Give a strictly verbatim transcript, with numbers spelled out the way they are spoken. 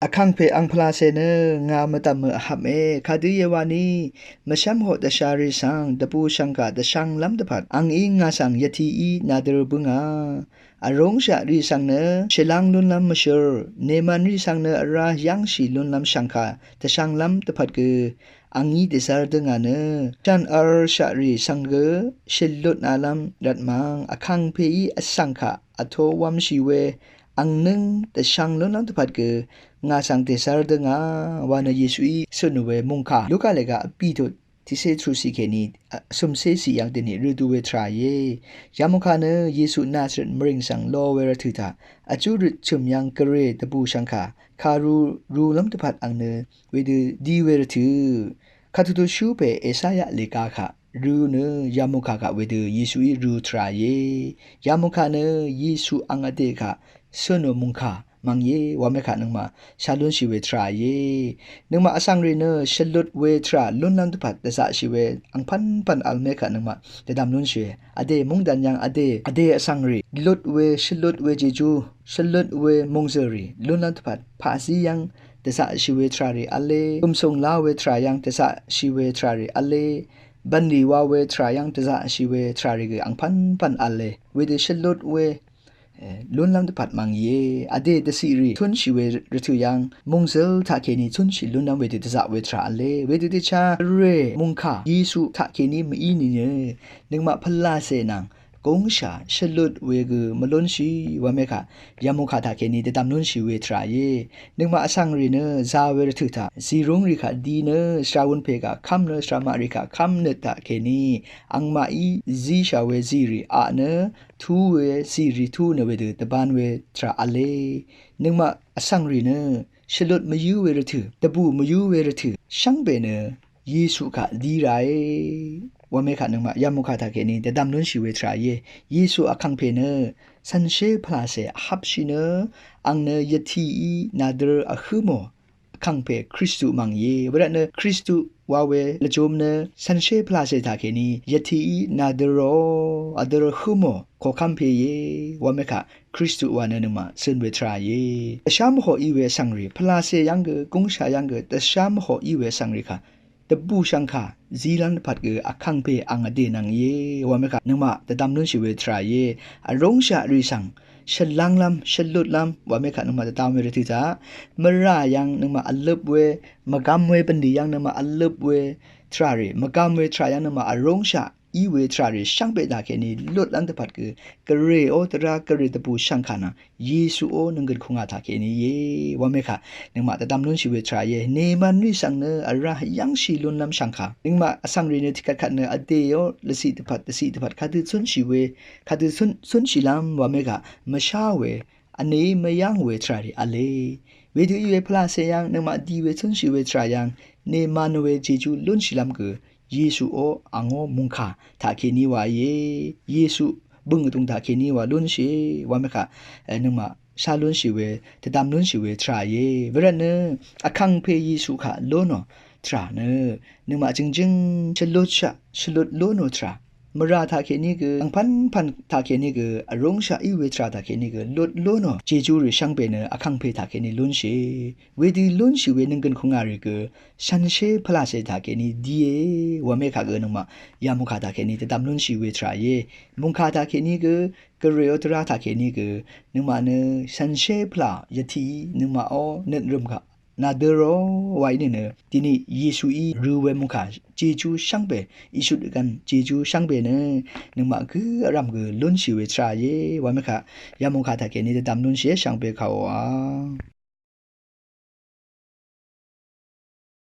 Vkàngpè ang pvlacè nø ngà mvdv̀m mø vhvpme, kadø íe wani, mvshv́mhoq dvsharì svng dvbùshv̀ngkà dvshvnglv́m dvpvt angí ngà svng yvtií nàdør bǿngà. Vrúngshaqrì svng nø shvlv́ng lúnlv́m mvshø̀r, nemvnrì svng nø vrá yv́ngshì lúnlv́m shv̀ngkà dvshvnglv́m dvpvt gø angí dèzv́r dǿngà nø, shv̀n vrshaqrì svng gø shvlutnalv́m rvtmvng, Vkàngpèí vsvng kaq vtó wv́mshì we angnǿng dvshvng lúnlv́m dvpvt gø ngà svng dèzv́r dǿngà wa nø Yesuí cø̀n we mòngkà Luka lèga vbì tut tiqcé truqciq kèní, a, cø̀mcéciq yv̀ng dèní rø du we tvrà íe. Yamòngkà nø Yesu Nazaret mvrìng svng lo we rvtø̀ taq vjú røt chø̀m yv́ng Gvray dvbùshv̀ngkà kàru rulv́m dvpvt ang nø wedø di we rvtø̀, katutu shú pè Esaya lèga kaq rø nø yamòngkà kaq wedø Yesuí rø tvrà íe. Yamòngkà nø Yesu ang vdè kaq cø̀n we mòngkà mv̀ng íe, wamekaq nøngmaq shá lúnshì we tvrà íe. Nøngmaq vsvngrì nø shvlut we tvrà lúnlv́m dvpvt dvzaqshì we angpv́npv̀n vl mekaq nøngmaq dvdv̀m lúnshì we. Vdè mungdàn yv́ng vdè, vdè vsvngrì lut we, shvlut we jejú, shvlut we mòngzø̀lrì lúnlv́m dvpvt paqzí yv́ng dvzaqshì we tvràrì v̄le. Gùmsùng lá we tvrà yv́ng dvzaqshì we tvràrì v̄le. Bv̀nlì wa we tvrà yv́ng dvzaqshì we tvràrì gø angpv́npv̀n v̄le. Wedø shvlut we, e, lúnlv́m dvpvt mv̀ng íe. Vdè dvciqrì túnshì we rvtø̀ yv́ng mòngzø̀l taqkèní túnshì lúnlv́m wedø dvzaq we tvrà v̄le. Wedø dvchá rè mòngkà Yesu taqkèní mv-í nìnø nøngmaq pvlacè nvng gúngshà shvlut we gø mvlúnshì, wamekaq yamòngkà taqkèní dvdv̀m lúnshì we tvrà íe. Nøngmaq vsvngrì nø zā we rvtø̀ taq zìrúngrì kaq di nø, shvrawunpè kaq kv́m nø, shvramaqrì kaq kv́m nøt taqkèní angmaqí zíshà we zìrì aq nø, tú we zìrì tú nø wedø dvbán we tvrà v̄le. Nøngmaq vsvngrì nø shvlut mvyǿ we rvtø̀, dvbù mvyǿ we rvtø̀ shvngbe nø Yesu kaq di ràe. Wamekaq nøngmaq yamòngkà taqkèní dvdv̀m lúnshì we tvrà íe. Yesu Vkàngpè nø cv̀nshé pvlacè vhvpshì nø ang nø yvtií nàdør vhǿ mò, Vkàngpè Kristu mv̀ng íe. Wervt nø Kristu wa we lvjúm nø cv̀nshé pvlacè taqkèní yvtií nàdør rò, vdør vhǿ mò, koqkv́m pè íe. Wamekaq Kristu wa nø nøngmaq cø̀n we tvrà íe. Vshá mvhoq í we vsvngrì, pvlacè yv́ng gø, gúngshà yv́ng gø, dvshá mvhoq í we vsvngrì kaq dvbùshv̀ngkà zílv́m dvpvt gø Vkàngpè ang vdè nvng íe, wamekaq nøngmaq dvdv̀m lúnshì we tvrà íe. Vrúngshaqrì svng shvlv́nglv́m, shvlutlv́m, wamekaq nøngmaq dvdv̀m we rvtø̀ taq mvrà yv́ng nøngmaq vløp we, mvgvm we bv̀nlì yv́ng nøngmaq vløp we tvràrì, mvgvm we tvrà yv́ng nøngmaq vrúngshaq í we tvràrì shvngbe taqkèní lutlv́m dvpvt gø Gvrayó dvrá Gvray dvbùshv̀ngkà nvng Yesuó nønggøn kùngà taqkèní íe, wamekaq nøngmaq dvdv̀m lúnshì we tvrà íe. Nemvnrì svng nø vrá yv́ngshì lúnlv́m shv̀ngkà, nøngmaq vsvngrì nø tiqkvtkvt nø vdèó lvciq dvpvt, lvciq dvpvt kadø cúnshì we, kadø cún, cúnshìlv́m, wamekaq mvshá we, vnèí mvyv́ng we tvràrì v̄le. Wedø í we pvlacè yv́ng nøngmaq di we cúnshì we tvrà yv́ng nemvn we jejú lúnshìlv́m gø Yesuó angó mòngkà taqkèní wa íe. Yesu bø̀ng vdùng taqkèní wa lúnshìe, wamekaq, e, nøngmaq shá lúnshì we, dvdv̀m lúnshì we tvrà íe. Wervt nø Vkàngpè Yesu kaq lónò tvrà nø nøngmaq jø̀ngjǿng shvlutshaq, shvlut lónò tvrà, mvrà taqkèní gø, angpv́npv̀n taqkèní gø, vrúngshaq í we tvrà taqkèní gø lut lónò jejúrì shvngbe nø Vkàngpè taqkèní lúnshìe. Wedø lúnshì we nønggøn kùngàrì gø cv̀nshé pvlacè taqkèní díe, wamekaq gø nøngmaq yamòngkà taqkèní dvdv̀m lúnshì we tvrà íe. Mòngkà taqkèní gø, Gvrayó dvrá taqkèní gø nøngmaq nø cv̀nshé pvlà yvtií nøngmaqó nøt rø̀m kaq nàdø rò wa í nìnø, dini Yesuí rø we mòngkà jejú shvngbe, Yesu dvgv̀n jejú shvngbe nø nøngmaq gǿ vrv̀m gø lúnshì we tvrà íe, wamekaq yamòngkà taqkèní dvdv̀m lúnshìe shvngbe kàòà.